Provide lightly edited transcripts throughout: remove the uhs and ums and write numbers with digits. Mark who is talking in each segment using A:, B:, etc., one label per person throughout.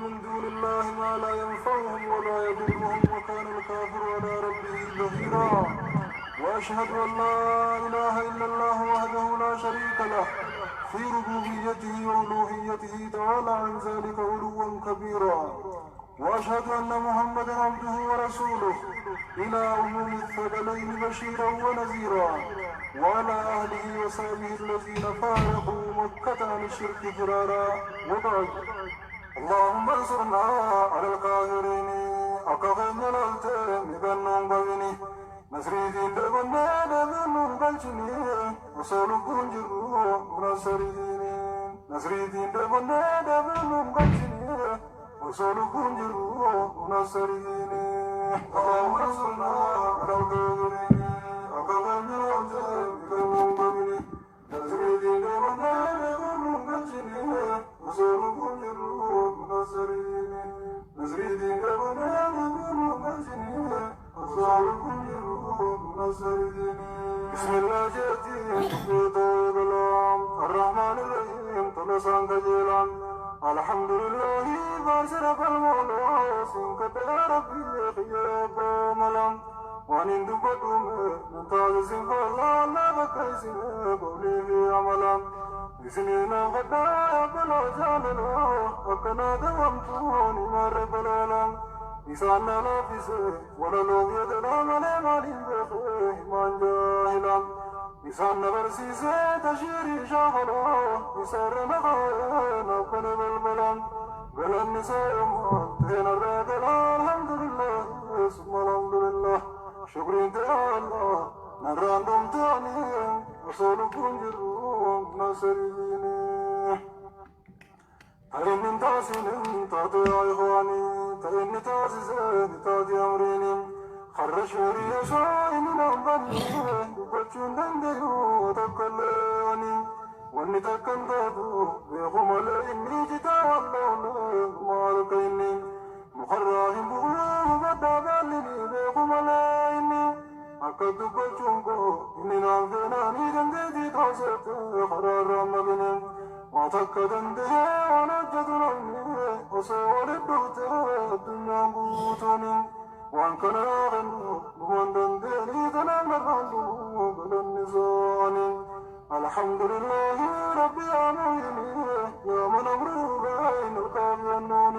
A: من دون الله ما لا ينفعهم ولا يضرهم وكان الكافر على ربه ظهيرا. وأشهد أن لا إله إلا الله وحده لا شريك له في ربوبيته وألوهيته، تعالى عن ذلك علوا كبيرا. وأشهد أن محمدا عبده ورسوله إلى عموم الثقلين بشيرا ونذيرا، وعلى أهله وصحبه الذين فارقوا مكة عن الشرك فرارا. وبعد، اللهم انصرنا على الكافرين. Akka keenya laalte migannoon qabini, nasriitiin dhabannee dhabannuun galchini, osoo lubbuun jirru munasariini. Nasriitiin dhabannee dhabannuun galchini, osoo lubbuun jirru munasariini. اللهم انصرنا على الكافرين. Akka keenya laalte migannoon qabini, nasriitiin dhabannee dhabannuun galchini, osoo lubbuun jirru munasariini. Nasriitiin dhabannee dhabannuun galchini, osoo lubbuun jirru munasariini. بسم الله جئتي تبيت بلام الرحمن الرحيم تلسان كجيلا. الحمد لله بارسرك المولى سنك ربي خياب ملام وان دبتم نتاج سنفلا لا بكيسن قولي في عملا بسنين غدا بلا جالنا وكنا دومتوني مر بلالا isaan na laaffise walaloo yeedala malee maaliin beekee himaan jaahila. Isaan na barsiise tashiirii shaakalaa, isarra na kaa'ee naaf kana balbala. Galanni isaa yoommaa ta'e galaa. Alhamdulillah, summa alhamdulillah, shukriin ta'e Allah narraan dhumtaani, osoo lubbuun jirru nasariini. Ta'inni taasinin taate yaa ikhwaanii, ta'inni taasisee taate amriini. Har'a sheerii osoo inni naan banne dubbachuu hin danda'u takka illee ani. Wanni takka hin taatu beeku malee inni citaa wallaalee maal akka inni. Mukarraa hin bu'uu hubadhaa baallini beeku malee inni. Akka dubbachuun koo inni naan feenaanii dandeettii taasifte karaarraa maqini. Waa takka danda'ee waan hojjetu namni osoo walitti dhufte addunyaan guutuuni. Waan kana kennu dhumaan dandeenii tanaaf narraan dhumu galanni isaanii. الحمد لله رب العالمين يا من أمره بين الكاف والنون.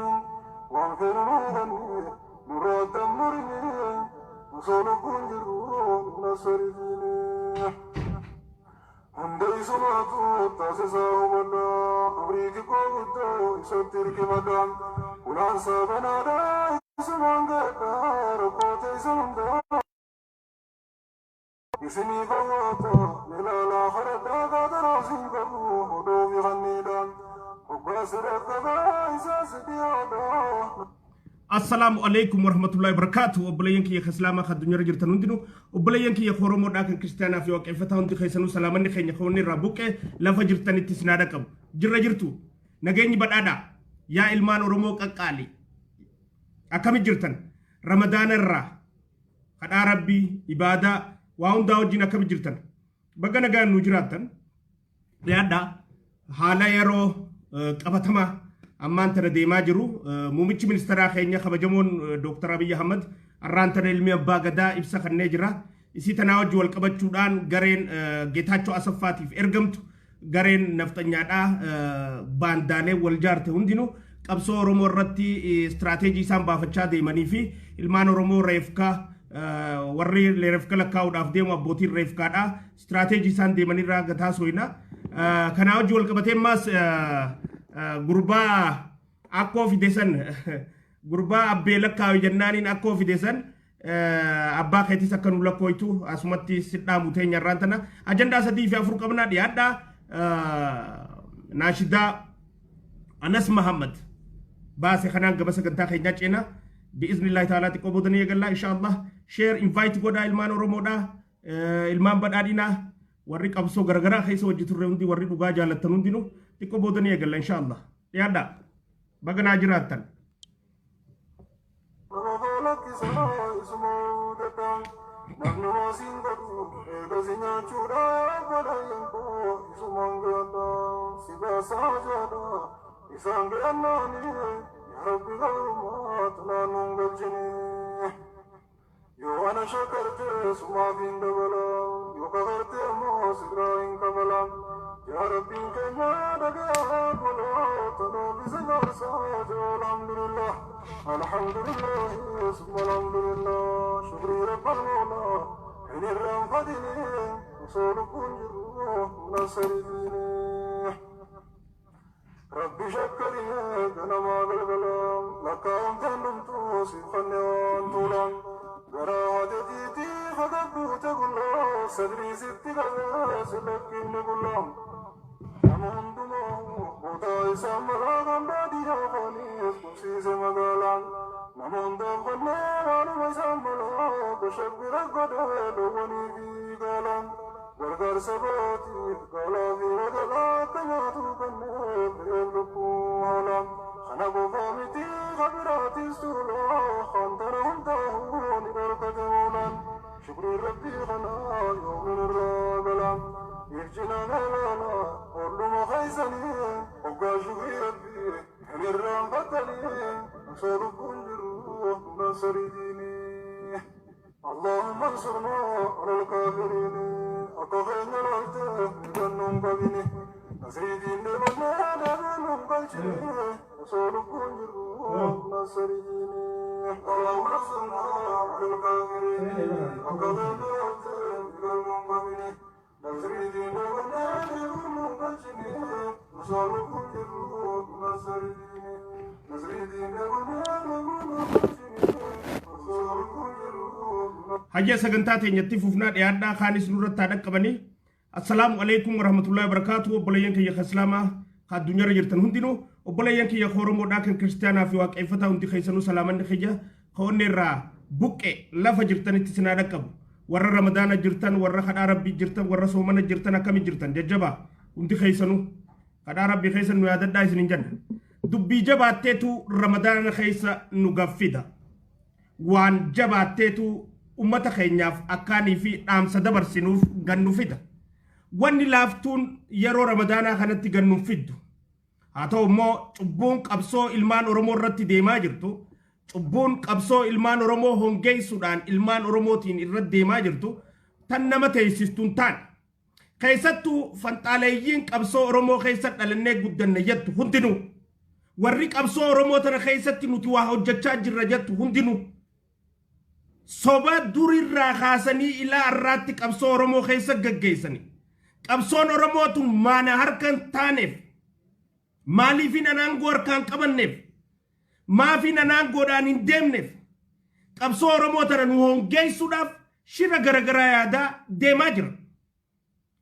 A: waan fedhu nurraa dammurini, osoo lubbuun jirru nasariini. Hunda isumaatu taasisaa hubadhaa, amrii xiqqoo guddoo isatti hirkifadha. Ulaansaa banaadhaa isumaan gadhaa, rakkoota isa hundaa isinii fawwaata. Milaalaa karadhaa qaadaraa siin qabu oduu fi kanniidha. Hoggaa sadarkaa isaa si dhiyaadha.
B: Assalaamu alaikum warahmatullahi wabarakatuh. Obboleeyyan kiyya kan Islaamaa kan addunyaarra jirtan hundinuu, obboleeyyan kiyya Oromoodhaa kan Kiristaanaa fi Waaqeffataa hundi keessanuu, salaamanni keenya kan wanni irraa buqqee lafa jirtanitti isin haa dhaqqabu. Jirra jirtu, nageenyi badhaadhaa. Yaa ilmaan Oromoo qaqqaali, akkami jirtan? Ramadaana irraa kadhaa Rabbii, ibaadaa, waa hundaa wajjin akkami jirtan? Baga nagaan nu jiraattan. Dhiyaadhaa, haala yeroo qabatamaa ammaan tana deemaa jiru, muummichi ministeeraa keenya kabajamoon Dooktar Abiyyi Ahmad arraan tana ilmi abbaa gadaa ibsa kennee jira. Isii tanaa wajji wal qabachuudhaan gareen Geetaachoo Asaffaatiif ergamtu, gareen nafxanyaadhaa, baandaalee wal jaarte hundinuu qabsoo Oromoo irratti istiraateejii isaan baafachaa deemanii fi ilmaan Oromoo reefkaa, warri reefka lakkaa'uudhaaf deemu, abbootiin reefkaadhaa istiraateejii isaan deemanirraa gataa soyina. Kanaa wajji wal qabatee ammaas gurbaa akkoo fide san, gurbaa abbee lakkaawi jennaaniin akkoo fide san, abbaa keetis akka nu lakkooytu asumatti sidhaamu teenya. Irraan tana ajandaa sadii fi afur qabnaa, dhiyaadhaa. Naashidaa Anas Mahammad baase kanaan gaba sagantaa keenyaa ceena. Bi'iznillaahi ta'aalaa xiqqoo boodanii eegallaa, insha Allah. Share, invite godhaa ilmaan Oromoodhaa, ilmaan badhaadhinaa, warri qabsoo garagaraa keessa hojii turre hundi, warri dhugaa jaalattan hundinuu, xiqqoo boodanii eegalla, insha Allah. Dhiyaadhaa, baga naa jiraattan.
A: Nama lakkisaa isuma dadhaan namni waasiin godhu eegasi nyaachuudha. Badhaayeen koo isumaan gaadha si baasaa jaadha isaan gaannaani yaa Rabbi. Shakarte sumaaf hin dabala, yoo kafarte ammoo sirraa hin kafala. Yaa Rabbiin keenya dhagaa gola, tanuuf isa faarsaa jaa. Alhamdulillah, alhamdulillah, summa alhamdulillah. Shukrii Rabbal Moolaa hin irraanfatini, osoo lubbuun jirru humna sariini. Rabbi shakkarii ganamaa galgala, lakkaa'amteen dhumtuu siif kenne waan tuula. Garaa haatetiitii hagabbuute gullaa, sadrii sitti qabee si lakkifne gullaa. Nama hundumaa bootaa isaan malaa, kan baadiyyaa kaanis qubsiise magaalaa. Nama hundaaf kennee waanuma isaan malaa, bashabbira godhee loowwanii fi gaalaa. Gargaarsa baatiif gaalaa fi wagalaa, akka nyaatu kennee re'eef lukkuu hoolaa. Kana qofaa miti, kabiraatis tuulaa, kan tana hundaa'uu ni dhorkate moolaan. Shukrii Rabbii kana yoomin irraa galaa? Ifjinaan ilaala olluma keeysanii, hoggaa shukrii Rabbii hin irraanfatanii, osoo lubbuun jiru humna sariitiin. اللهم انصرنا على الكافرين. Akka keenya laalte gannuun qabini, nasriitiin deemannee deebiin galchini, osoo lubbuun jirru nasriitiin. اللهم انصرنا على الكافرين. Akka keenya laalte gannuun qabini, nasriitiin deemannee deebiin galchini, osoo lubbuun jirru nasriitiin. Nasriitiin deemannee deebiin galchini, osoo lubbuun jirru.
B: Hayya, sagantaa teenyatti fufnaa, dhiyaadhaa, kaanis nurratti haa dhaqqabanii. Assalaamu alaikum warahmatullahi wabarakaatu. Obboleeyyan kiyya ka Islaamaa ka addunyaarra jirtan hundinuu, obboleeyyan kiyya ka Oromoodhaa, kan Kiristaanaa fi Waaqeffataa hundi keessanuu, salaamanni kiyya ka onnee irraa buqqe lafa jirtanitti sinaa dhaqqabu. Warra Ramadaana jirtan, warra kadhaa Rabbii jirtan, warra soomana jirtan, akkami jirtan? Jajjabaa hundi keessanuu, kadhaa Rabbii keessan nu yaadadhaa isinin jenna. Dubbii jabaatteetu Ramadaana keessa nu gaffida. Waan jabaatteetu ummata keenyaaf akkaanii fi dhaamsa dabarsinuuf gannu fida. Wanni laaftuun yeroo Ramadaanaa kanatti gannu fiddu. Haa ta'u immoo cubbuun qabsoo ilmaan Oromoo irratti deemaa jirtu, cubbuun qabsoo ilmaan Oromoo hongeessuudhaan ilmaan Oromootiin irratti deemaa jirtu, tan nama teessistu hin taane. Keessattuu fanxaaleeyyiin qabsoo Oromoo keessa dhalannee guddanne jettu hundinuu, warri qabsoo Oromoo tana keessatti nuti waa hojjechaa jirra jettu hundinuu, soba durirraa kaasanii ilaa har'aatti qabsoo Oromoo keessa gaggeessanii, qabsoon Oromoo tun maana harka hin taaneef, maaliifin anaangoo harkaan qabanneef, maafin anaangoodhaan hin deemneef, qabsoo Oromoo tana nu hongeessuudhaaf shira garagaraa yaadaa deemaa jira.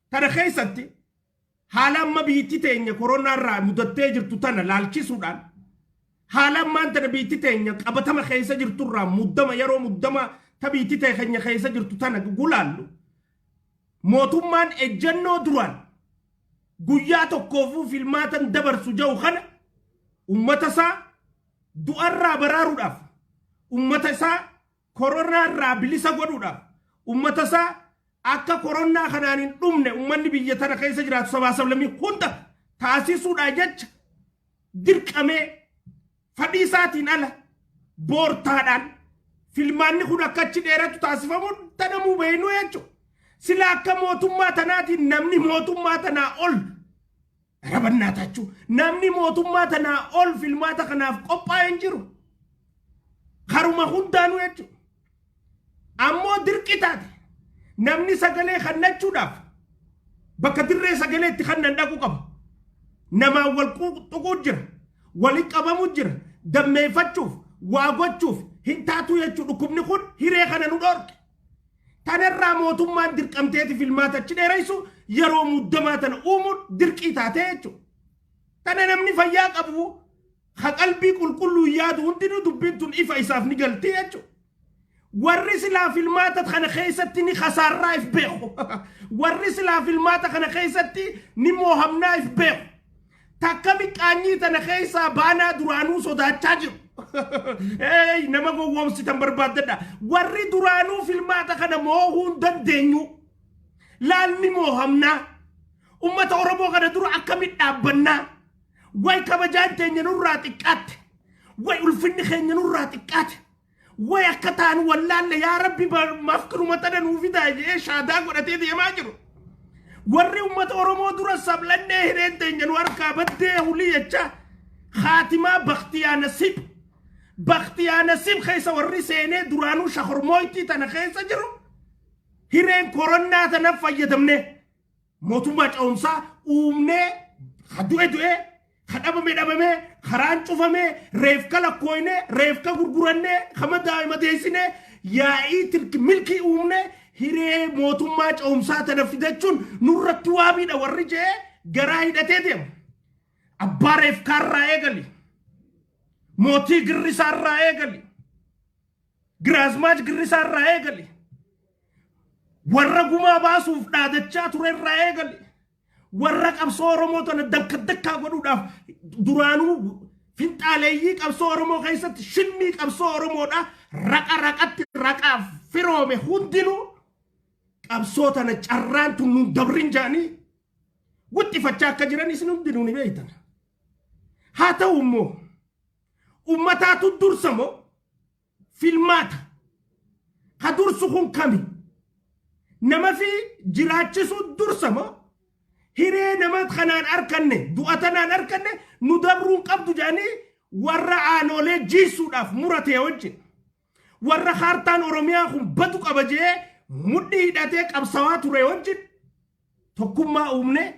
B: Tana keessatti haala amma biitti teenya koronaarraa mudattee jirtu tana laalchisuudhaan, haala ammaan tana biitti teenya qabatama keessa jirturraa, muddama yeroo muddama ta biitti teenya keessa jirtu tana gulaallu, mootummaan ejjennoo duraan guyyaa tokkoofuu filmaatan dabarsu jedhu kana ummata isaa du'arraa baraaruudhaaf, ummata isaa koronaarraa bilisa godhuudhaaf, ummata isaa akka koronaa kanaan hin dhumne ummanni biyya tana keessa jiraatu sabaa sablammii hunda taasisuudhaa jecha dirqamee fadhii isaatiin ala boortaadhaan filmaanni kun akka achi dheeratu taasifamuun tanamuu beeknu jechuudha. Sila akka mootummaa tanaatiin namni mootummaa tanaa ol rabannaa taachuu, namni mootummaa tanaa ol filmaata kanaaf qophaa'ee hin jiru. Karuma hundaanuu jechuudha. Ammoo dirqi taate, namni sagalee kennachuudhaaf bakka dirree sagalee itti kennan dhaquu qaba. Namaan wal tuquu jira. Waliin qabamuu jira. Dammeeffachuuf, waa gochuuf hin taatu jechuudha. Dhukkubni kun hiree kana nu dhorke. Tanarraa mootummaan dirqamteeti filmaata achi dheeressu yeroo muddamaa tana uumuun dirqii taatee jechuudha. Tana namni fayyaa qabu, ha qalbii qulqulluu yaadu hundinuu dubbiin tun ifa isaaf ni galti jechuudha. Warri silaa filmaata kana keessatti ni kasaarraa if beeku. Warri silaa filmaata kana keessatti ni moohamnaa if beeku. Takka miqqaanyii tana keessaa baanaa duraanuu sodaachaa jiru. Hey, nama gowwoomsitan barbaaddadha. Warri duraanuu filmaata kana moohuu hin dandeenyu. Laalni moohamnaa. Ummata Oromoo kana dura akkamitti dhaabbannaa? Way kabajaan teenya nurraa xiqqaatte. Way ulfinni keenya nurraa xiqqaate. Way akka ta'an wallaalle, yaa Rabbi mafkiruma tana nuu fidaa jedhee shaadaa godhatee deemaa jiru. Warri uummata Oromoo dura sablannee hireen teenya nu harkaa baddee hulii jecha haatimaa baktiyaa nasiib baktiyaa nasiib keessa warri seenee duraanuu shakormooytii tana keessa jiru, hireen koronnaa tana fayyadamne mootummaa ce'umsaa uumnee, ha du'e du'e, ha dhabame dhabame, karaan cufame, reefka lakkooyne, reefka gurguranne, kama daa'ima deessine, yaa'ii tirki milkii uumne, hiree mootummaa ce'umsaa tana fidachuun nurratti waamiidha warri jee garaa hidhatee deema. Abbaa reefkaarraa eegali. Mootii girrisaarraa eegali. Giraazmaach girrisaarraa eegali. Warra gumaa baasuuf dhaadachaa turerraa eegali. Warra qabsoo Oromoo tana dakka dakkaa godhuudhaaf duraanuu finxaaleeyyii qabsoo Oromoo keessatti shimmii qabsoo Oromoodha raqa raqatti raqaaf firoome hundinuu qabsoo tana carraan tun nun dabrin jedhanii wixxifachaa akka jiran isin hundinuu ni beektan. Haa ta'u immoo, ummataatu dursa moo filmaata? Ka dursu kun kami? Nama fi jiraachisuu dursa moo hiree nama kanaan arkanne, du'a tanaan arkanne nu dabruun qabdu jedhanii warra aanoolee jiisuudhaaf muratee wajjin, warra kaartaan Oromiyaa kun badu qaba jee mudhii hidhatee qabsawaa ture wajjin tokkummaa uumne,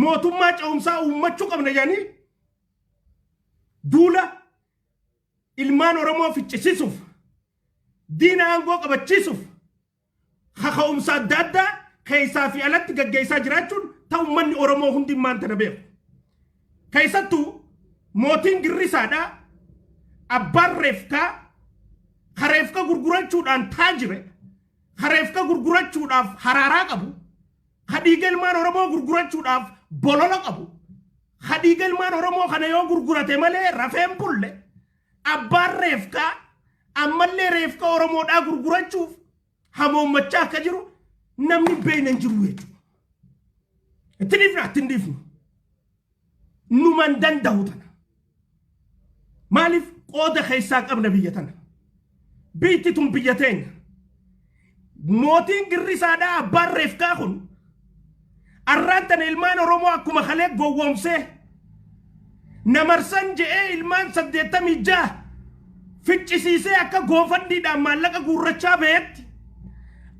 B: mootummaa ce'umsaa uummachuu qabna jedhanii duula ilmaan Oromoo ficcisiisuuf, diina aangoo qabachiisuuf kaka'umsa adda addaa keessaa fi alatti gaggeessaa jiraachuun ta'u uummanni Oromoo hundi maan tana beeku. Keessattuu mootiin girrisaadhaa, abbaan reefkaa, kareefka gurgurachuudhaan taajire, kareefka gurgurachuudhaaf haraaraa qabu, ka dhiiga ilmaan Oromoo gurgurachuudhaaf bolola qabu, ka dhiiga ilmaan Oromoo kana yoo gurgurate malee rafeen bulle, abbaan reefkaa ammallee reefka Oromoodhaa gurgurachuuf hamoommachaa akka jiru namni beekne hin jiru jechuudha. Itti dhiifna, itti hin dhiifnu. Numan danda'u tana. Maaliif? Qooda keessaa qabna biyya tana. Biyyi tun biyya teenya. Mootiin girrisaadhaa, abbaan reefkaa kun, arraan tana ilmaan Oromoo akkuma kalee gowwoomsee namarsan je'ee ilmaan 86 ficcisiisee akka goofandiidhaan maallaqa guurrachaa ba'etti,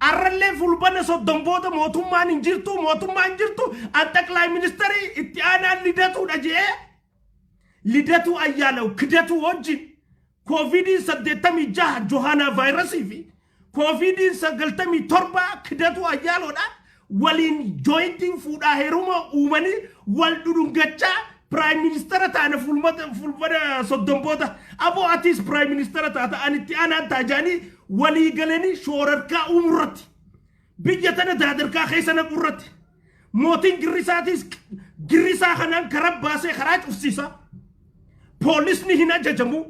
B: arrallee fulbana 30 booda mootummaan hin jirtu, mootummaan hin jirtu, an xaqlaay ministeerii itti aanaan Lidatuudha je'ee Lidatuu Ayyaalaw Kidatuu wajjin koovidiin 86 Johaanaa vaayirasii fi koovidiin 97 Kidatuu Ayyaaloodha waliin jointiin fuudhaa heeruma uumanii wal dhudhungachaa prime ministeera taana fulbana 30 booda, aboo atiis prime ministeera taata, ani itti aanaan taajaanii walii galanii shoorarkaa uumuu irratti, biyya tana daadarkaa keessa naquu irratti, mootiin girrisaatis girrisaa kanaan karaa baasee karaa cufsiisa. Poolisni hin ajajamu.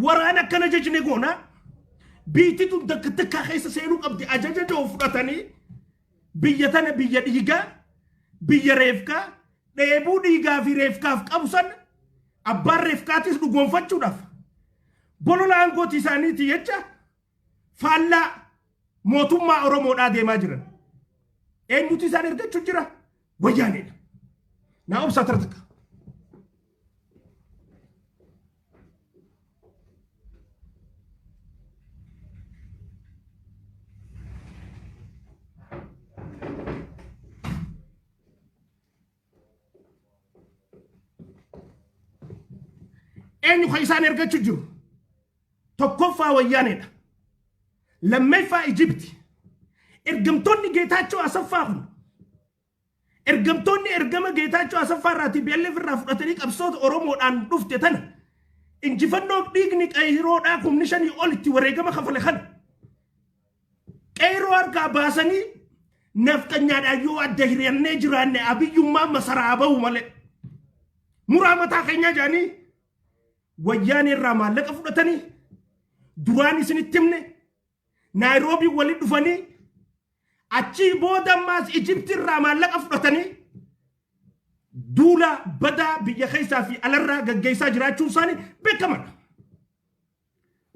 B: Waraana akkana ajajne goona. Biitti tun dakka dakkaa keessa seenuu qabdi ajaja jiru fudhatanii biyya tana biyya dhiigaa, biyya reefkaa, dheebuu dhiigaa fi reefkaaf qabu san abbaan reefkaatis dhugoonfachuudhaaf bolola aangooti isaaniiti jecha faallaa mootummaa Oromoodhaa deemaa jiran. Eenyutu isaan ergachuu jira? Wayyaaneedha. Naa obsaa tara takka. Eenyu kan isaan ergachuu jiru? Tokkoffaa Wayyaaneedha. Lammeeffaa Ijipti. Ergamtoonni Geetaachoo Asaffaa kun, ergamtoonni ergama Geetaachoo Asaffaa irraa TPLF irraa fudhatanii qabsoota Oromoodhaan dhufte tana, injifannoo dhiigni qeeyroodhaa 5,000 ol itti wareegama kafale kana qeyroo harkaa baasanii nafxanyaadhaan yoo adda hiriyannee jiraanne abiyyummaa masaraa bahu malee muraa mataa keenyaa jedhanii Wayyaanee irraa maallaqa fudhatanii, duraan isinitti himne, Naayiroobii walitti dhufanii, achii booda ammaas Ijipti irraa maallaqa fudhatanii duula badaa biyya keessaa fi alarraa gaggeessaa jiraachuun isaanii beekamadha.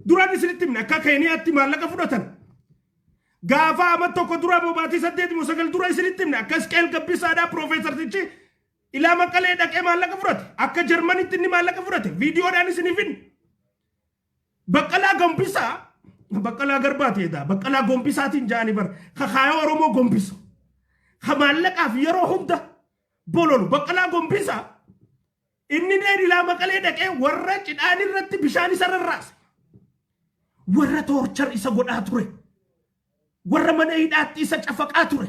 B: Duraan isinitti himne akka Keeniyaatti maallaqa fudhatan. Gaafa amma tokko dura bobaatii 8 moo 9 dura isinitti himne akka Isqeel Gabbisaadhaa piroofeesartichi ilaa Maqalee dhaqee maallaqa fudhate. Akka Jarmanitti inni maallaqa fudhate. Viidiyoodhaan isiniif hin. Baqqalaa Gombisaa, Baqqalaa Garbaa ta'edha. Baqqalaa Gombisaatiin ja'anii bara. Kakaayoo Oromoo gombisu. Ka maallaqaaf yeroo hunda bololu. Baqqalaa Gombisaa inni deen ilaa Maqalee dhaqee warra cidhaan irratti bishaan isa rarraase. Warra torture isa godhaa ture. Warra mana hidhaatti isa cafaqaa ture.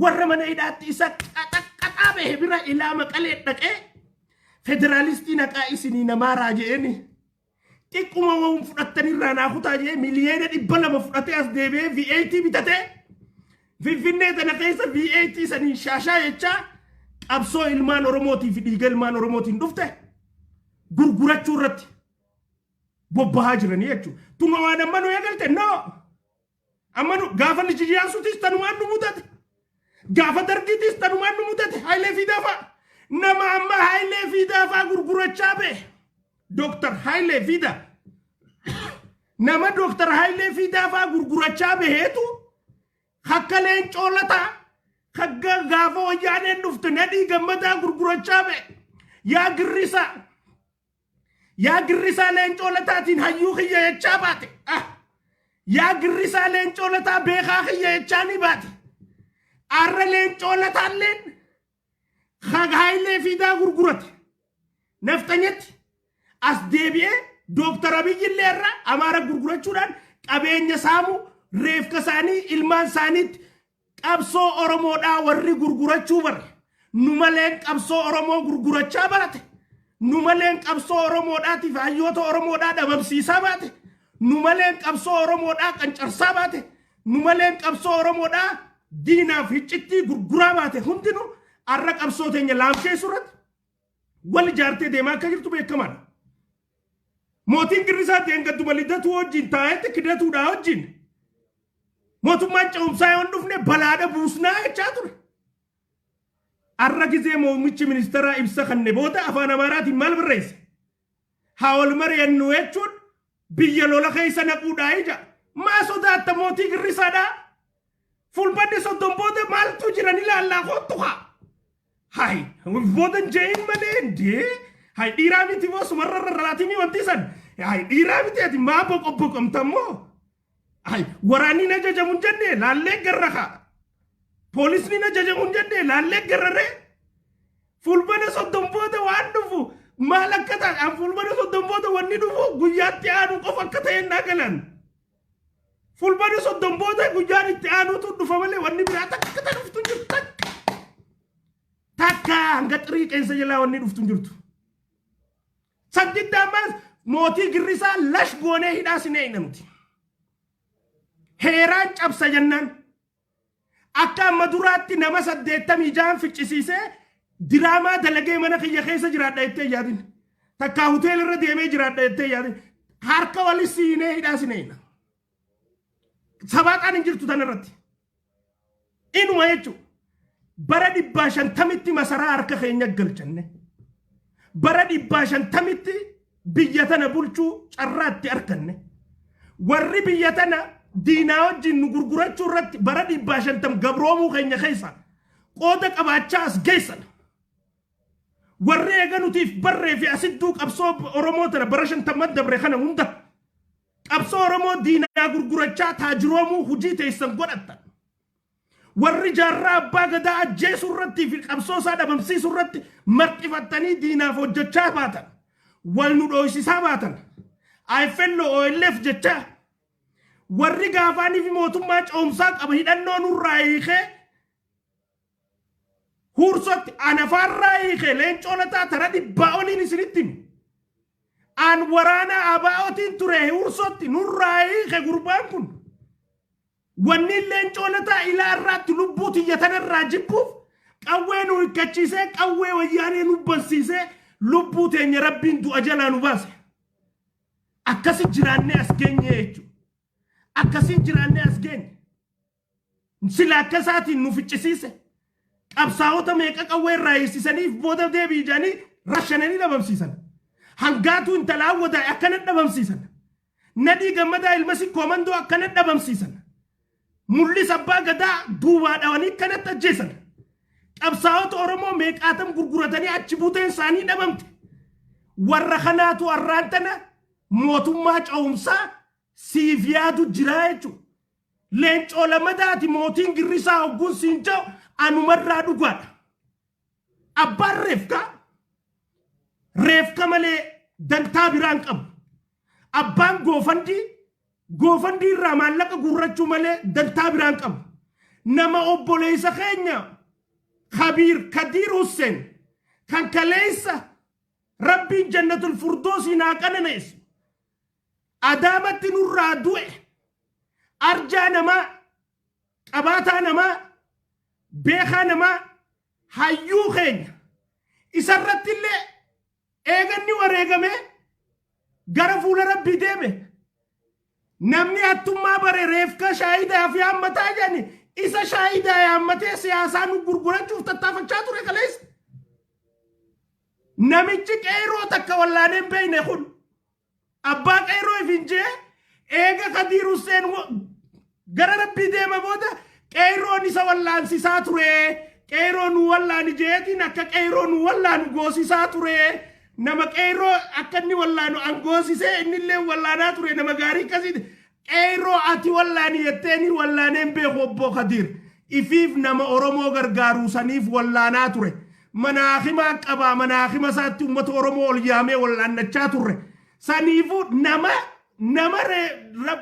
B: Warra mana hidhaatti isa qaxaqqaxaa bahe bira ilaa Maqalee dhaqee federaalistii naqaa isinii namaa raaje'eeni. Xiqquma waan fudhattanirraa naa kutaa jee 200,000,000 fudhatee as deebi'ee V8 bitatee Finfinnee tana keessa V8 saniin shaashaa jechaa qabsoo ilmaan Oromootii fi dhiiga ilmaan Oromootiin dhufte gurgurachuu irratti bobbahaa jiranii jechuudha. Tuma waan amma nu eegalte no. Amma nu gaafa Liji Iyyaasuutis tanumaan nu mudate. Gaafa Dargiitis tanumaan nu mudate, Hayilee Fiidaa fa'a. Nama amma Hayilee Fiidaa fa'a gurgurachaa ba'e. Dooktar Hayilee Fiidaa. Nama Dooktar Hayilee Fiidaa fa'a gurgurachaa baheetu akka Leencoo Lataa akka gaafa Wayyaaneen dhufte Nadhii Gammadaa gurgurachaa ba'e. Yaa girrisaa. Yaa girrisaa, Leencoo Lataatiin hayyuu kiyya jechaa baate. Ah! Yaa girrisaa, Leencoo Lataa beekaa kiyya jechaa ni baate. Arra Leencoo Lataalleen Hayilee Fiidaa gurgurate. Nafxanyatti as deebi'ee Dooktar Abiyyi illee irra Amaara gurgurachuudhaan qabeenya saamu, reefka isaanii ilmaan isaaniitti qabsoo Oromoodhaa warri gurgurachuu bare. Nu maleen qabsoo Oromoo gurgurachaa barate. Nu maleen qabsoo Oromoodhaatiif hayyoota Oromoodhaa dhabamsiisaa baate. Nu maleen qabsoo Oromoodhaa qancarsaa baate. Nu maleen qabsoo Oromoodhaa diinaaf hiccittii gurguraa baate. Hundinuu arra qabsoo teenya laamsheessuu irratti wal ijaartee deemaa akka jirtu beekamaadha. Mootiin girrisaa deengadduma Lidatuu wajjin taa'etti kidatuudhaa wajjin mootummaan ce'umsaa yoo hin dhufne balaadha buusnaa jechaa ture. Arra gizee muummichi ministeeraa ibsa kanne booda afaan Amaaraatiin maal barreesse? Haa wal mari'annu jechuun biyya lola keessa naquudhaa ija. Maa sodaatta mootii girrisaadhaa? Fulbanni 30 booda maaltu jiran ilaallaa, kottu haa. Hai, booda hin jeeyin malee indee. Hai, dhiiraa miti moo sumarra rarraatimii wanti san. Hai, dhiiraa miti ati maa boqobbaqamta immoo? Hai, waraanni na ajajamu hin jenne laallee garra kaa. Poolisni na ajajamu hin jenne laallee garraree. Fulbana 30 booda waan dhufu maal akka ta'e, fulbana 30 booda wanni dhufu guyyaatti aanu qofa akka ta'e hin galan. Fulbana 30 booda guyyaan itti aanutu dhufa malee wanni biraa takka ta dhuftu hin jirtu, takka. Takka hanga xirii qeensa jalaa wanni dhuftu hin jirtu. Santitti ammas mootii girrisaa lash goonee hidhaa sinee hin nuti. Heeraan cabsa jennaan. Akka amma duraatti nama 86n ficcisiisee diraamaa dalagee mana kiyya keessa jiraadha jettee yaadin. Takkaa hoteela irra deemee jiraadha jettee yaadin. Harka wali siinee hidhaa sinee hin. Sabaaxaan hin jirtu tan irratti. Inuma jechuudha. Bara 150tti masaraa harka keenya galchanne. Bara 150tti biyya tana bulchuu carraatti arganne. Warri biyya tana diinaa wajjin nu gurgurachuu irratti bara 150 gabroomuu keenya keessa qooda qabaachaa as geessan. Warri eega nutiif barree fi asidduu qabsoo Oromoo tana bara 50n dabre kana hunda qabsoo Oromoo diinaa gurgurachaa taajiroomuu hojii teessan godhattan. Warri jaarraa abbaa gadaa ajjeesuu irratti fi qabsoo isaa dhabamsiisuu irratti marxifattanii diinaaf hojjechaa baatan. Wal nu dhooysisaa baatan. IFLO OLF jechaa. Warri gaafaanii fi mootummaa ce'umsaa qaba hidhannoo nurraa hiikee Huursotti anafaarraa hiikee Leencoo Lataa tara 100 oliin isinitti himu. An waraana ABOtiin ture, Huursotti nurraa hiike gurbaan kun. Wanni Leencoo Lataa ilaa irraatti lubbuu tiyya tanarraa jibbuuf qawwee nu hiikkachiisee, qawwee Wayyaanee nu bansiisee, lubbuu teenya Rabbiin du'a jalaa nu baase. Akkasi jiraannee as geenye jechuudha. Akkasiin jiraannee as geenye. Sila akka isaatiin nu ficcisiise. Qabsaa'ota meeqa qawwee irraa hiisisaniif booda deebii jedhanii rashananii dhabamsiisan. Hangaatuu intala Awwadaa'e akkana dhabamsiisan. Nadhii Gammadaa ilma Sikkoo Mandoo akkana dhabamsiisan. Mul'is Abbaa Gadaa duubaa dhawanii akkanatti ajjeesan. Qabsaa'ota Oromoo meeqaatam gurguratanii achi buuteen isaanii dhabamte. Warra kanaatu har'aan tana mootummaa ce'umsaa siif yaadu jiraa jechuudha. Leencoo Lamadaati mootiin girrisaa hogguun siin jedhu anumarraa dhugaadha. Abbaan reefkaa reefka malee dantaa biraan qabu. Abbaan goofandii goofandii irraa maallaqa guurrachuu malee dantaa biraan qabu. Nama obboleessa keenya Kabiir Kadiir Hussein kan kaleessa Rabbiin jannatul furdoosii naa qananeessu. Adaamatti nurraa du'e, arjaa namaa, qabaataa namaa, beekaa namaa, hayyuu keenya isarratti illee eeganni wareegame gara fuula Rabbii deeme. Namni hattummaa bare reefka shaayidaa fi haammataa jedhani isa shaayidaa yaammatee siyaasaa nu gurgurachuuf tattaafachaa ture kaleessa. Namichi qeerroo takka wallaanee hin beekne kun abbaa qeerroo ifin jee eega Kadiir Hussein gara Rabbii deema booda qeerroon isa wallaansisaa ture. Qeerroo nu wallaani jeetiin akka qeerroo nu wallaanu goosisaa ture. Nama qeerroo akka inni wallaanu an goosisee inni illee wallaanaa ture, nama gaarii akkasiiti. Qeerroo ati wallaani jetteeni wallaaneen beeku. Obbo Kadiir ifiif nama Oromoo gargaaruu saniif wallaanaa ture. Manaakimaa qabaa, manaakima isaatti uummata Oromoo ol yaamee wallaannachaa turre. Saniifuu nama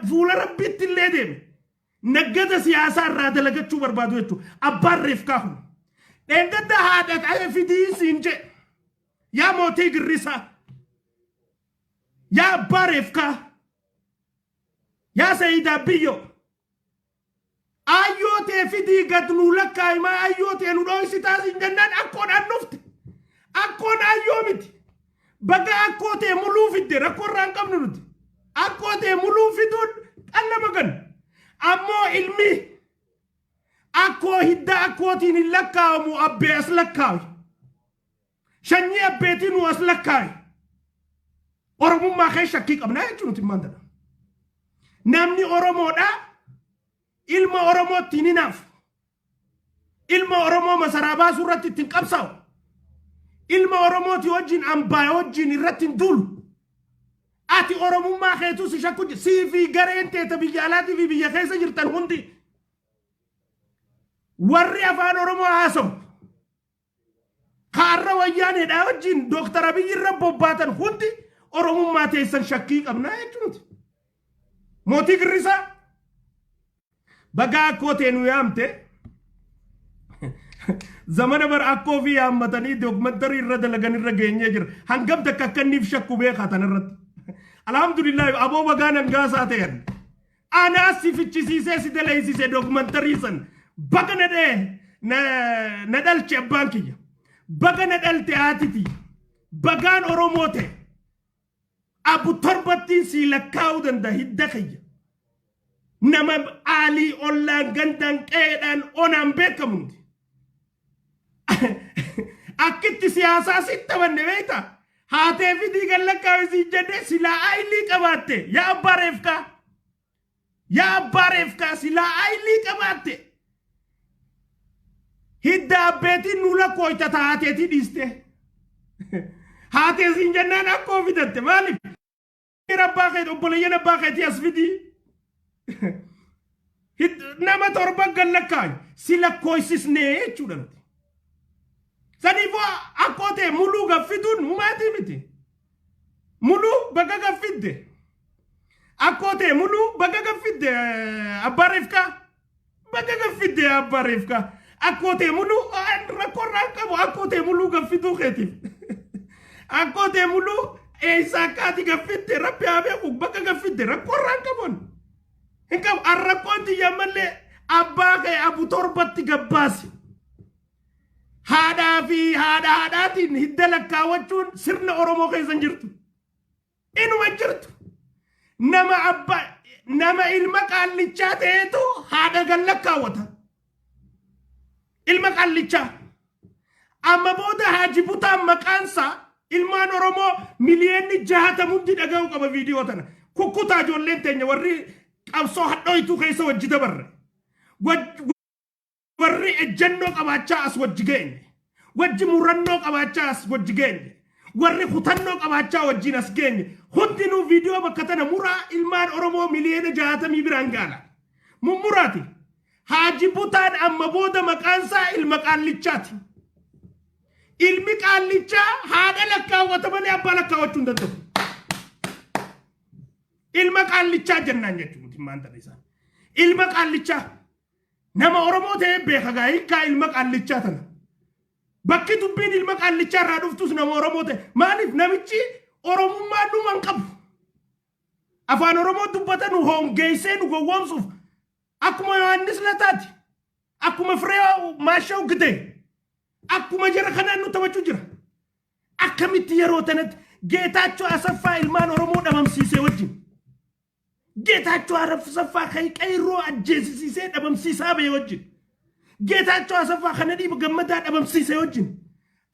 B: fuula Rabbiitti illee deeme. Naggada siyaasaa irraa dalagachuu barbaadu jechuudha. Abbaan reefkaa kun. Dheengadda haadha ta'ee fidii siin jedhe. Yaa mootii girrisaa. Yaa abbaa reefkaa. Yaa Sayidaa Biyyoo. Ayyoo tee fidii gad nuu lakkaa'imaa, ayyoo tee nu dhooysitaa siin jennaan akkoodhaan dhufte. Akkoon ayyoo miti. Baga akkoo tee muluu fidde, rakkoo irraa hin qabnu nuti. Akkoo tee muluu fiduun qalla magan. Ammoo ilmi akkoo hidda akkootiin hin lakkaa'amu, abbee as lakkaa'i. Sanyii abbeetii nu as lakkaa'i. Oromummaa kee shakkii qabnaa jechuun nuti maal jedhama. Namni Oromoodhaa ilma Oromootti hin hinaafu. Ilma Oromoo masaraa baasuu irratti ittiin qabsaa'u. Ilma Oromooti wajjin ambaa wajjin irratti hin duulu. Ati Oromummaa keetuu si shakku, sii fi gareen teeta biyya alaatii fi biyya keessa jirtan hundi, warri afaan Oromoo haasa'u kaarra wayyaaneedhaa wajjin Dooktar Abiyyi irra bobbaatan hundi Oromummaa teessan shakkii qabnaa jechuuti. Mootii girrisaa, bagaa akkoo tee nu yaamte. Zamana bara akkoo fi yaammatanii dookumantarii irra dalagan irra geenyee jira. Hangam takka akka inni shakku beekaa tan irratti. Alhamdulillah, aboo bagaa nangaasaa ta'an. Anaas si fichisiisee si daleessise dookumantarii san. Baga na dhee na dhalche abbaan kiyya. Baga na dhalte haatiti. Bagaan Oromoo ta'e. Abu torbattiin sii lakkaa'uu danda'a hidda kiyya. Nama aalii ollaan gandaan qe'eedhaan onaan beekamu nuti. Akkitti siyaasaa sitti taphanne beektaa? Haatee fidii kan lakkaa'e siin jennee, silaa aayilii qabaatte yaa abbaa reefkaa. Yaa abbaa reefkaa, silaa aayilii qabaatte. Hidda abbeetiin nu lakkooyta taateetii dhiiste. Haatee siin jennaan akkoo fidatte maaliif? Abbaa keetii, obboleeyyan abbaa keetii as fidii. Nama torba gan lakkaa'i si lakkooysisnee jechuudha nuti. Saniifuu akkoo ta'e muluu gaffituun humaatii miti. Muluu baga gaffidde. Akkoo ta'e muluu baga gaffidde, abbaa reefkaa. Baga gaffidde, abbaa reefkaa. Akkoo ta'e muluu rakkoo irraa hin qabu akkoo ta'e muluu gaffituu keetiif. Akkoo ta'e muluu eessa akka ati gaffidde Rabbi haa beeku, baga gaffidde, rakkoo irraa hin qabu. Hin qabu. Rakkoon tiyya ammallee abbaa kee abu torbatti gabbaasi. Haadhaa fi haadha haadhaatiin hidda lakkaawwachuun sirna Oromoo keessa hin jirtu. Inuma hin jirtu. Nama abbaa, nama ilma qaallichaa ta'etu haadha gan lakkaawwata. Ilma qaallichaa. Amma booda Haaji Butaan maqaansaa ilmaan Oromoo miliyoonni 60 hundi dhaga'uu qaba viidiyoo tana. Kukkutaa ijoolleen teenya warri qabsoo hadhooytuu keessa wajji dabarre. Warri ejjennoo qabaachaa as wajji geenye. Wajji murannoo qabaachaa as wajji geenye. Warri kutannoo qabaachaa wajjin as geenye. Hundinuu viidiyoo bakka tana muraa ilmaan Oromoo miliyoona 60 biraan gaala. Mummuraati. Haaji Butaan amma booda maqaansaa ilma qaallichaati. Ilmi qaallichaa haadha lakkaawwata malee abbaa lakkaawwachuu hin danda'u. Ilma qaallichaa jennaan jechuudha maanta isaan. Ilma qaallichaa nama Oromoo ta'ee beeka gaa hiikkaa ilma qaallichaa tana. Bakki dubbiin ilma qaallichaa irraa dhuftus nama Oromoo ta'e. Maaliif namichi Oromummaa dhuma hin qabu? Afaan Oromoo dubbata nu hongeessee nu gowwoomsuuf akkuma Yohaannis Lataati. Akkuma Firee Maashaw Gitee. Akkuma jara kanaan nu taphachuu jira. Akkamitti yeroo tanatti Geetaachoo Asaffaa ilmaan Oromoo dhabamsiisee wajjin. Geetaachoo Asaffaa kan qeerroo ajjeesisiisee dhabamsiisaa ba'e wajjin. Geetaachoo Asaffaa kana dhiiba gammadaa dhabamsiisee wajjin.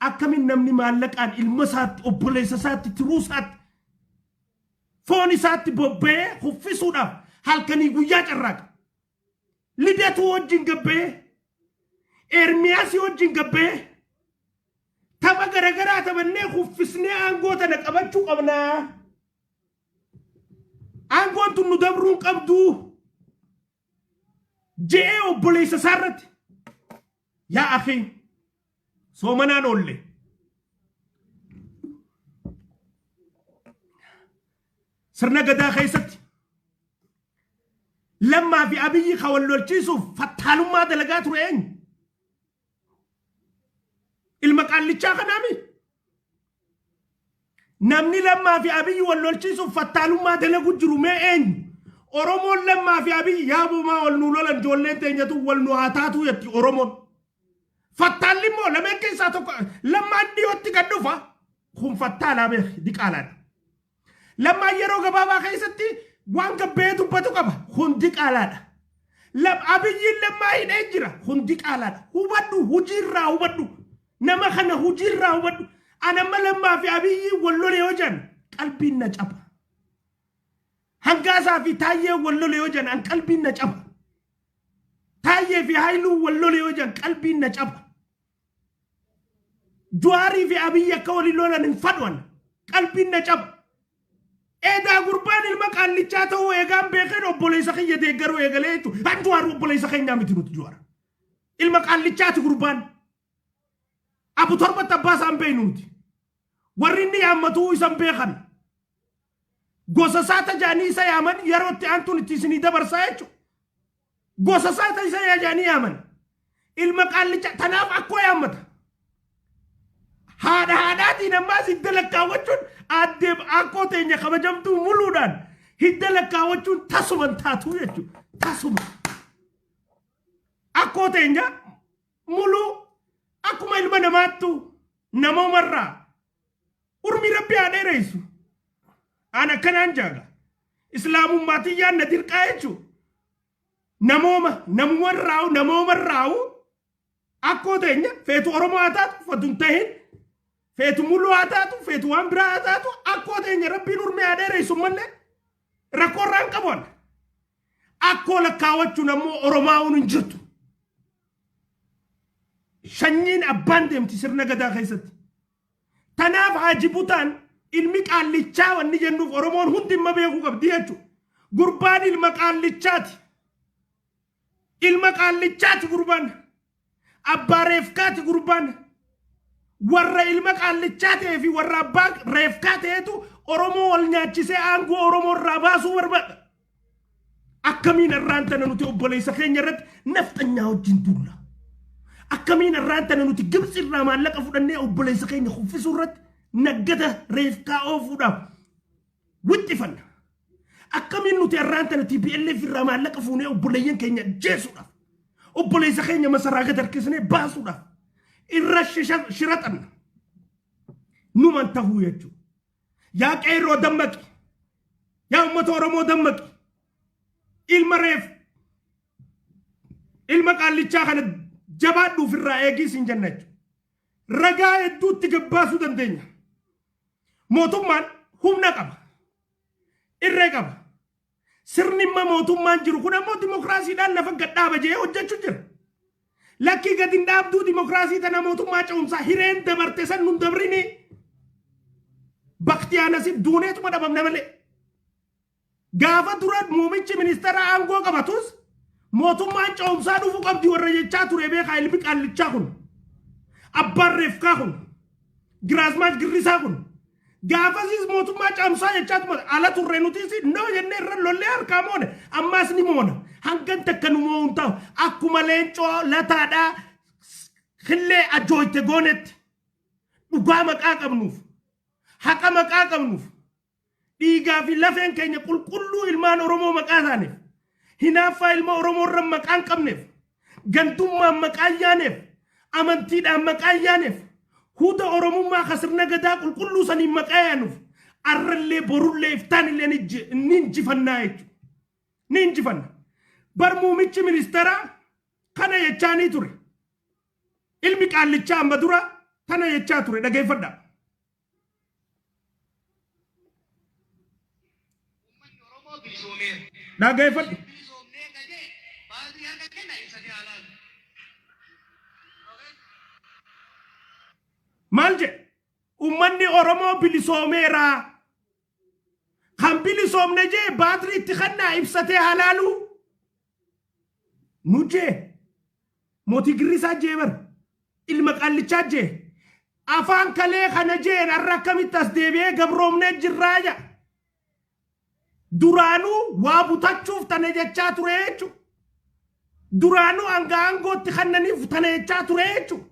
B: Akkamiin namni maallaqaan ilma isaatti, obboleessa isaatti, tiruu isaatti, foon isaatti bobba'ee kuffisuudhaaf halkanii guyyaa carraaqa. Lidatuu wajjin gabba'ee, Ermiyaasii wajjin gabba'ee, tapha garagaraa taphannee kuffisnee aangoo tana qabachuu qabnaa. Aangoon tun nu dabruu hin qabduu. Je'ee obboleessa isaa irratti. Yaa akii soomanaan oolle. Sirna gadaa keessatti Lammaa fi Abiyyi kan wal lolchiisuuf fattaalummaa dalagaa ture eenyu? Ilma qaallichaa kanaami. Namni Lammaa fi Abiyyi wal lolchiisuuf fattaalummaa dalagu jiru mee eenyu? Oromoon Lammaa fi Abiyyi yaabumaa wal nu lolan, ijoolleen teenyatu wal nu haa taatuu jetti Oromoon. Fattaalli immoo lameen keessaa tokko Lammaan dhiyootti gad dhufa. Kun fattaalaa beeki, diqaalaadha. Lammaan yeroo gabaabaa keessatti waan gabbee dubbatu qaba. Kun diqaalaadha. Abiyyiin Lammaa hidhee jira. Kun diqaalaadha. Hubadhu, hojiirraa hubadhu. Nama kana hojiirraa hubadhu. Anamma Lammaa fi Abiyyiin wal lole yoo jedhan qalbiin na caba. Hangaasaa fi Taayyee wal lole yoo jedhan an qalbiin na caba. Taayyee fi Haayiluu wal lole yoo jedhan qalbiin na caba. Juwaarii fi Abiyyi akka waliin lolan hin fadhuan. Qalbiin na caba. Eedaa gurbaan ilma qaallichaa ta'uu eegaan beekeen obboleessa kiyya deeggaruu eegalee jechuudha. Han Juwaar obboleessa keenyaa miti nuti Juwaar. Ilma qaallichaati gurbaan. Abu torbatti abbaa isaan beeknu nuti. Warri inni yaammatuu isan beekan. Gosa isaa tajaanii isa yaaman yeroo itti aantuun itti isinii dabarsaa jechuudha. Gosa isaa ta isa jaanii yaaman. Ilma qaallicha tanaaf akkoo yaammata. Haadha haadhaatiin ammaas hidda lakkaawwachuun aaddee akkoo teenya kabajamtuu muluudhaan hidda lakkaawwachuun tasuma hin taatu jechuudha. Tasuma. Akkoo teenya muluu akkuma ilma namaattu namoomarraa urmii Rabbi haa dheeressu. An akkanaan jaaga. Islaamummaa tiyyaan na dirqaa jechuudha. Namooma namumarraa'u namoomarraa'u akkoo teenya feetu Oromoo haa taatu, feetu hin tahin, feetu muluu haa taatu, feetu waan biraa haa taatu, akkoo teenya Rabbiin urmii haa dheeressu malee rakkoo irraa hin qabu. Akkoo lakkaawwachuun ammoo Oromaa'uun hin jirtu. Shanyiin abbaan deemti sirna gadaa keessatti. Tanaaf Haaji Butaan ilmi qaallichaa wanni jennuuf Oromoon hundi dhimma beekuu qabdi jechuudha. Gurbaan ilma qaallichaati. Ilma qaallichaati gurbaan. Abbaa reefkaati gurbaan. Warra ilma qaallichaa ta'ee fi warra abbaa reefkaa ta'etu Oromoo wal nyaachisee aangoo Oromoo irraa baasuu barbaada. Akkamiin irraan tana nuti obboleessa keenya irratti nafxanyaa wajjin duulla? Akkamiin irraan tana nuti Gibxi irraa maallaqa fudhannee obboleessa keenya kuffisuu irratti naggata reefkaa oofuudhaaf wixxifanna? Akkamiin nuti irraan tana TPLF irraa maallaqa fuunee obboleeyyan keenya ajjeesuudhaaf, obboleessa keenya masaraa gad harkisnee baasuudhaaf irra shiraxanna? Numan tahuu jechuudha. Yaa qeerroo dammaqi. Yaa uummata Oromoo dammaqi. Ilma reef ilma qaallichaa kana jabaadhuuf irraa eegii siin jenna jechuudha. Ragaa hedduutti gabbaasuu dandeenya. Mootummaan humna qaba. Irree qaba. Sirni imma mootummaan jiru kun ammoo dimokiraasiidhaan lafa gad dhaaba jee hojjechuu jira. Lakkii gad hin dhaabduu dimokiraasii tana mootummaa ce'umsaa hireen dabarte san nun dabrini. Bakti aanasi duuneetuma dhabamne malee. Gaafa dura muumichi ministeera aangoo qabatus mootummaan ce'umsaa dhufuu qabdi warra jechaa ture beekaa ilmi qaallichaa kun. Abbaan reefkaa kun. Giraazmaach Girrisaa kun. Gaafasis mootummaa ce'umsaa jechaa tuma ala turre nutis no jennee irra lollee harkaa moone ammaas ni moona. Hangan takka nu moo'uun ta'u akkuma leencoo lataadhaa killee ajooyte goonetti dhugaa maqaa qabnuuf haqa maqaa qabnuuf dhiigaa fi lafeen keenya qulqulluu ilmaan Oromoo maqaa isaaniif hinaaffaa ilma Oromoo irra maqaa hin qabneef gantummaan maqaa hin yaaneef amantiidhaan maqaa hin yaaneef huda Oromummaa ka sirna gadaa qulqulluu saniin maqaa yaanuuf arrallee borullee iftaanillee ni injifannaa jechuudha. Ni injifanna. Bar muumichi ministeeraa kana jechaanii ture. Ilmi qaallichaa amma dura tana jechaa ture dhageeffadhaa.
C: Uummanni Oromoo bilisoomeera.
B: Dhageeffadhu.
C: Bilisoomnee gajee baatirii harka kenna ibsatee haa laalu.
B: Maal jedhe? Uummanni Oromoo bilisoomeera. Kan bilisoomne jee baatirii itti kannaa ibsatee haa laalu. Nu jee mootii girrisaa jee bar ilma qaallichaa jee afaan kalee kana jeen har'a akkamitti as deebi'ee gabroomnee jirraa jedha. Duraanuu waa butachuuf tana jechaa ture jechuudha. Duraanuu hanga aangootti kannaniif tana jechaa ture jechuudha.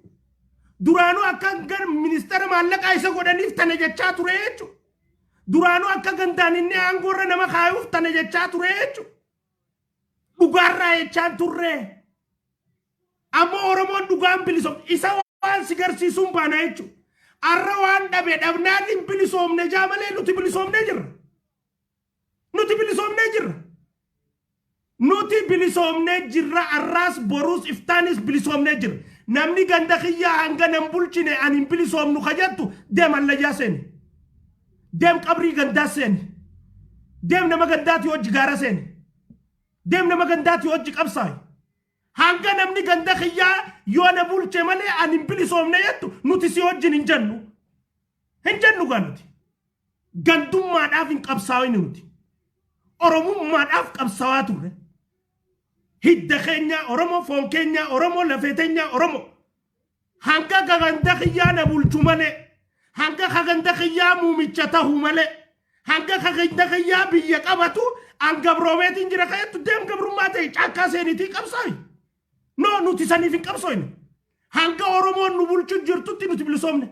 B: Duraanuu akka ministeera maallaqaa isa godhaniif tana jechaa ture jechuudha. Duraanuu akka gandaan inni aangoorra nama kaayuuf tana jechaa ture jechuudha. Dhugaarraa jechaan turre. Ammoo Oromoon dhugaan bilisoomne isa waan si garsiisuun baana jechuudha. Arra waan dhabe dhabnaan hin bilisoomne jaa malee nuti bilisoomnee jirra. Nuti bilisoomnee jirra. Nuti bilisoomnee jirra arraas boruus iftaanis bilisoomnee jirra. Namni ganda kiyyaa hanga nan bulchine ani hin bilisoomnu ka jettu deem allayyaa seeni. Deem qabrii gandaa seeni. Deem nama gandaati hojii gaara seeni. Deem nama gandaati hojii qabsaayi. Hanga namni ganda kiyyaa yoo na bulche malee ani hin bilisoomne jettu nuti si wajjin hin jennu. Hin jennu gaa nuti. Gandummaadhaaf hin qabsaa'in nuti. Oromummaadhaaf qabsaa'aa turre. Hidda keenya Oromoo, foon keenya Oromoo, lafee teenya Oromoo. Hanga ganda kiyyaa na bulchu malee, hanga ganda kiyyaa muumicha tahu malee, hanga ganda kiyyaa biyya qabatu an gabroomeetiin jira ka'ettu deem gabrummaa ta'e caakkaa seenitii qabsaa'i. No nuti saniif hin qabsooyne. Hanga Oromoon nu bulchu jirtutti nuti bilisoomne.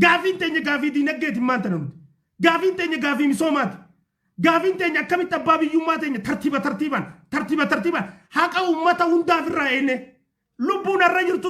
B: Gaafiin teenya gaafii diinagdeeti maal tana nuti. Gaafiin teenya gaafii misoomaati. Gaafiin teenya akkamitti abbaa biyyummaa teenya tartiiba tartiibaan tartiiba tartiibaan haqa uummata hundaaf irraa eenne lubbuun har'a jirtu.